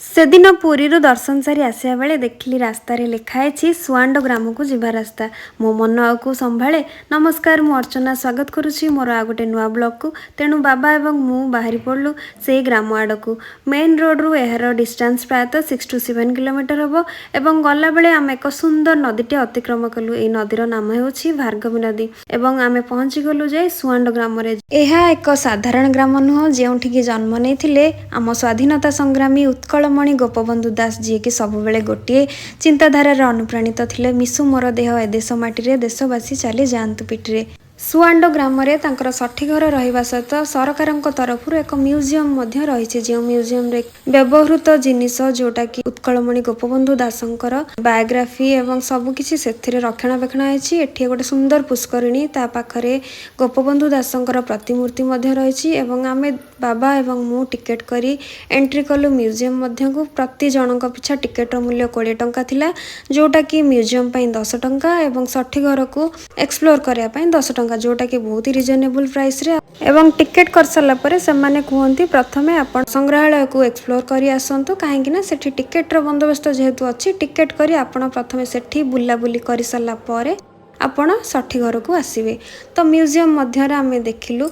ସେଦିନ ପୁରୀରୁ ଦର୍ଶନ ସାରି ଆସିବା ବେଳେ ଦେଖିଲି ରାସ୍ତାରେ ଲେଖା ହେଇଛି ସୁଆଣ୍ଡୋ ଗ୍ରାମକୁ ଯିବା ରାସ୍ତା। ମୋ ମନ ଆଉ କୋଉ ସମ୍ଭାଳେ? ନମସ୍କାର, ମୁଁ ଅର୍ଚ୍ଚନା, ସ୍ୱାଗତ କରୁଛି ମୋର ଆଉ ଗୋଟେ ନୂଆ ବ୍ଲଗକୁ। ତେଣୁ ବାବା ଏବଂ ମୁଁ ବାହାରି ପଡ଼ିଲୁ ସେଇ ଗ୍ରାମ ଆଡ଼କୁ। ମେନ୍ ରୋଡ଼ରୁ ଏହାର ଡିଷ୍ଟାନ୍ସ ପ୍ରାୟତଃ 6 ଟୁ 7 କିଲୋମିଟର ହେବ ଏବଂ ଗଲାବେଳେ ଆମେ ଏକ ସୁନ୍ଦର ନଦୀଟେ ଅତିକ୍ରମ କଲୁ। ଏଇ ନଦୀର ନାମ ହେଉଛି ଭାର୍ଗବୀ ନଦୀ ଏବଂ ଆମେ ପହଞ୍ଚିଗଲୁ ଯାଇ ସୁଆଣ୍ଡୋ ଗ୍ରାମରେ। ଏହା ଏକ ସାଧାରଣ ଗ୍ରାମ ନୁହଁ, ଯେଉଁଠିକି ଜନ୍ମ ନେଇଥିଲେ ଆମ ସ୍ୱାଧୀନତା ସଂଗ୍ରାମୀ ଉତ୍କଳମଣି ଗୋପବନ୍ଧୁ ଦାସ, ଯିଏକି ସବୁବେଳେ ଗୋଟିଏ ଚିନ୍ତାଧାରାରେ ଅନୁପ୍ରାଣିତ ଥିଲେ, "ମିଶୁ ମୋର ଦେହ ଏ ଦେଶ ମାଟିରେ, ଦେଶବାସୀ ଚାଲି ଯାଆନ୍ତୁ ପିଠିରେ।" ସୁଆଣ୍ଡୋ ଗ୍ରାମରେ ତାଙ୍କର ଷଠି ଘର ରହିବା ସହିତ ସରକାରଙ୍କ ତରଫରୁ ଏକ ମ୍ୟୁଜିୟମ ମଧ୍ୟ ରହିଛି, ଯେଉଁ ମ୍ୟୁଜିୟମରେ ବ୍ୟବହୃତ ଜିନିଷ, ଯେଉଁଟାକି ଉତ୍କଳମଣି ଗୋପବନ୍ଧୁ ଦାସଙ୍କର ବାୟୋଗ୍ରାଫି ଏବଂ ସବୁକିଛି ସେଥିରେ ରକ୍ଷଣାବେକ୍ଷଣ ହେଇଛି। ଏଠି ଗୋଟେ ସୁନ୍ଦର ପୁଷ୍କରିଣୀ, ତା ପାଖରେ ଗୋପବନ୍ଧୁ ଦାସଙ୍କର ପ୍ରତିମୂର୍ତ୍ତି ମଧ୍ୟ ରହିଛି ଏବଂ ଆମେ ବାବା ଏବଂ ମୁଁ ଟିକେଟ୍ କରି ଏଣ୍ଟ୍ରି କଲୁ ମ୍ୟୁଜିୟମ ମଧ୍ୟକୁ। ପ୍ରତି ଜଣଙ୍କ ପିଛା ଟିକେଟ୍ର ମୂଲ୍ୟ 20 ଟଙ୍କା ଥିଲା, ଯେଉଁଟାକି ମ୍ୟୁଜିୟମ ପାଇଁ 10 ଟଙ୍କା ଏବଂ ଷଠି ଘରକୁ ଏକ୍ସପ୍ଲୋର କରିବା ପାଇଁ 10 ଟଙ୍କା, ଯେଉଁଟାକି ବହୁତ ରିଜନେବୁଲ୍ ପ୍ରାଇସ୍ରେ। ଏବଂ ଟିକେଟ୍ କରିସାରିଲା ପରେ ସେମାନେ କୁହନ୍ତି, ପ୍ରଥମେ ଆପଣ ସଂଗ୍ରହାଳୟକୁ ଏକ୍ସପ୍ଲୋର କରି ଆସନ୍ତୁ, କାହିଁକି ନା ସେଠି ଟିକେଟ୍ର ବନ୍ଦୋବସ୍ତ ଯେହେତୁ ଅଛି, ଟିକେଟ୍ କରି ଆପଣ ପ୍ରଥମେ ସେଠି ବୁଲାବୁଲି କରିସାରିଲା ପରେ ଆପଣ ଷଠି ଘରକୁ ଆସିବେ। ତ ମ୍ୟୁଜିୟମ ମଧ୍ୟରେ ଆମେ ଦେଖିଲୁ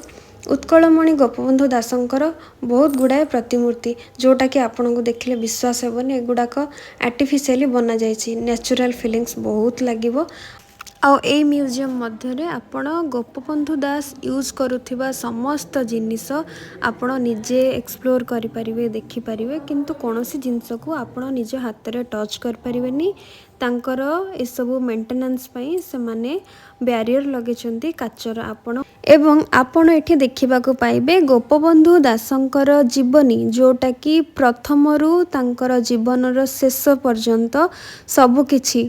ଉତ୍କଳମଣି ଗୋପବନ୍ଧୁ ଦାସଙ୍କର ବହୁତ ଗୁଡ଼ାଏ ପ୍ରତିମୂର୍ତ୍ତି, ଯେଉଁଟାକି ଆପଣଙ୍କୁ ଦେଖିଲେ ବିଶ୍ୱାସ ହେବନି ଏଗୁଡ଼ାକ ଆର୍ଟିଫିସିଆଲି ବନାଯାଇଛି। ନ୍ୟାଚୁରାଲ ଫିଲିଙ୍ଗସ୍ ବହୁତ ଲାଗିବ। ଆଉ ଏଇ ମ୍ୟୁଜିୟମ ମଧ୍ୟରେ ଆପଣ ଗୋପବନ୍ଧୁ ଦାସ ୟୁଜ୍ କରୁଥିବା ସମସ୍ତ ଜିନିଷ ଆପଣ ନିଜେ ଏକ୍ସପ୍ଲୋର କରିପାରିବେ, ଦେଖିପାରିବେ। କିନ୍ତୁ କୌଣସି ଜିନିଷକୁ ଆପଣ ନିଜ ହାତରେ ଟଚ୍ କରିପାରିବେନି। ତାଙ୍କର ଏସବୁ ମେଣ୍ଟେନାନ୍ସ ପାଇଁ ସେମାନେ ବ୍ୟାରିୟର ଲଗେଇଛନ୍ତି କାଚର। ଆପଣ ଏବଂ ଆପଣ ଏଠି ଦେଖିବାକୁ ପାଇବେ ଗୋପବନ୍ଧୁ ଦାସଙ୍କର ଜୀବନୀ, ଯେଉଁଟାକି ପ୍ରଥମରୁ ତାଙ୍କର ଜୀବନର ଶେଷ ପର୍ଯ୍ୟନ୍ତ ସବୁକିଛି,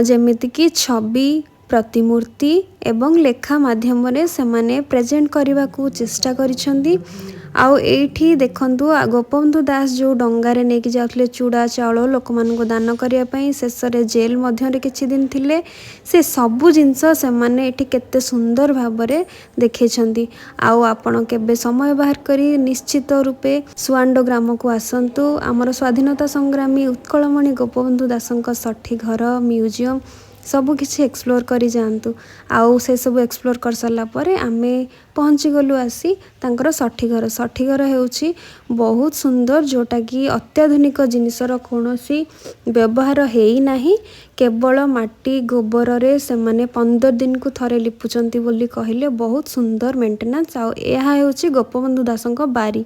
ଯେମିତିକି ଛବି, ପ୍ରତିମୂର୍ତ୍ତି ଏବଂ ଲେଖା ମାଧ୍ୟମରେ ସେମାନେ ପ୍ରେଜେଣ୍ଟ କରିବାକୁ ଚେଷ୍ଟା କରିଛନ୍ତି। ଆଉ ଏଇଠି ଦେଖନ୍ତୁ, ଗୋପବନ୍ଧୁ ଦାସ ଯେଉଁ ଡଙ୍ଗାରେ ନେଇକି ଯାଉଥିଲେ ଚୁଡ଼ା ଚାଉଳ ଲୋକମାନଙ୍କୁ ଦାନ କରିବା ପାଇଁ, ଶେଷରେ ଜେଲ୍ ମଧ୍ୟରେ କିଛି ଦିନ ଥିଲେ, ସେ ସବୁ ଜିନିଷ ସେମାନେ ଏଠି କେତେ ସୁନ୍ଦର ଭାବରେ ଦେଖେଇଛନ୍ତି। ଆଉ ଆପଣ କେବେ ସମୟ ବାହାର କରି ନିଶ୍ଚିତ ରୂପେ ସୁଆଣ୍ଡୋ ଗ୍ରାମକୁ ଆସନ୍ତୁ। ଆମର ସ୍ୱାଧୀନତା ସଂଗ୍ରାମୀ ଉତ୍କଳମଣି ଗୋପବନ୍ଧୁ ଦାସଙ୍କ ଷଠି ଘର, ମ୍ୟୁଜିୟମ ସବୁକିଛି ଏକ୍ସପ୍ଲୋର କରି ଯାଆନ୍ତୁ। ଆଉ ସେସବୁ ଏକ୍ସପ୍ଲୋର କରିସାରିଲା ପରେ ଆମେ ପହଞ୍ଚିଗଲୁ ଆସି ତାଙ୍କର ଷଠି ଘର। ଷଠି ଘର ହେଉଛି ବହୁତ ସୁନ୍ଦର, ଯେଉଁଟାକି ଅତ୍ୟାଧୁନିକ ଜିନିଷର କୌଣସି ବ୍ୟବହାର ହେଇନାହିଁ। କେବଳ ମାଟି ଗୋବରରେ ସେମାନେ 15 ଦିନକୁ ଥରେ ଲିପୁଛନ୍ତି ବୋଲି କହିଲେ। ବହୁତ ସୁନ୍ଦର ମେଣ୍ଟେନାନ୍ସ। ଆଉ ଏହା ହେଉଛି ଗୋପବନ୍ଧୁ ଦାସଙ୍କ ବାରି।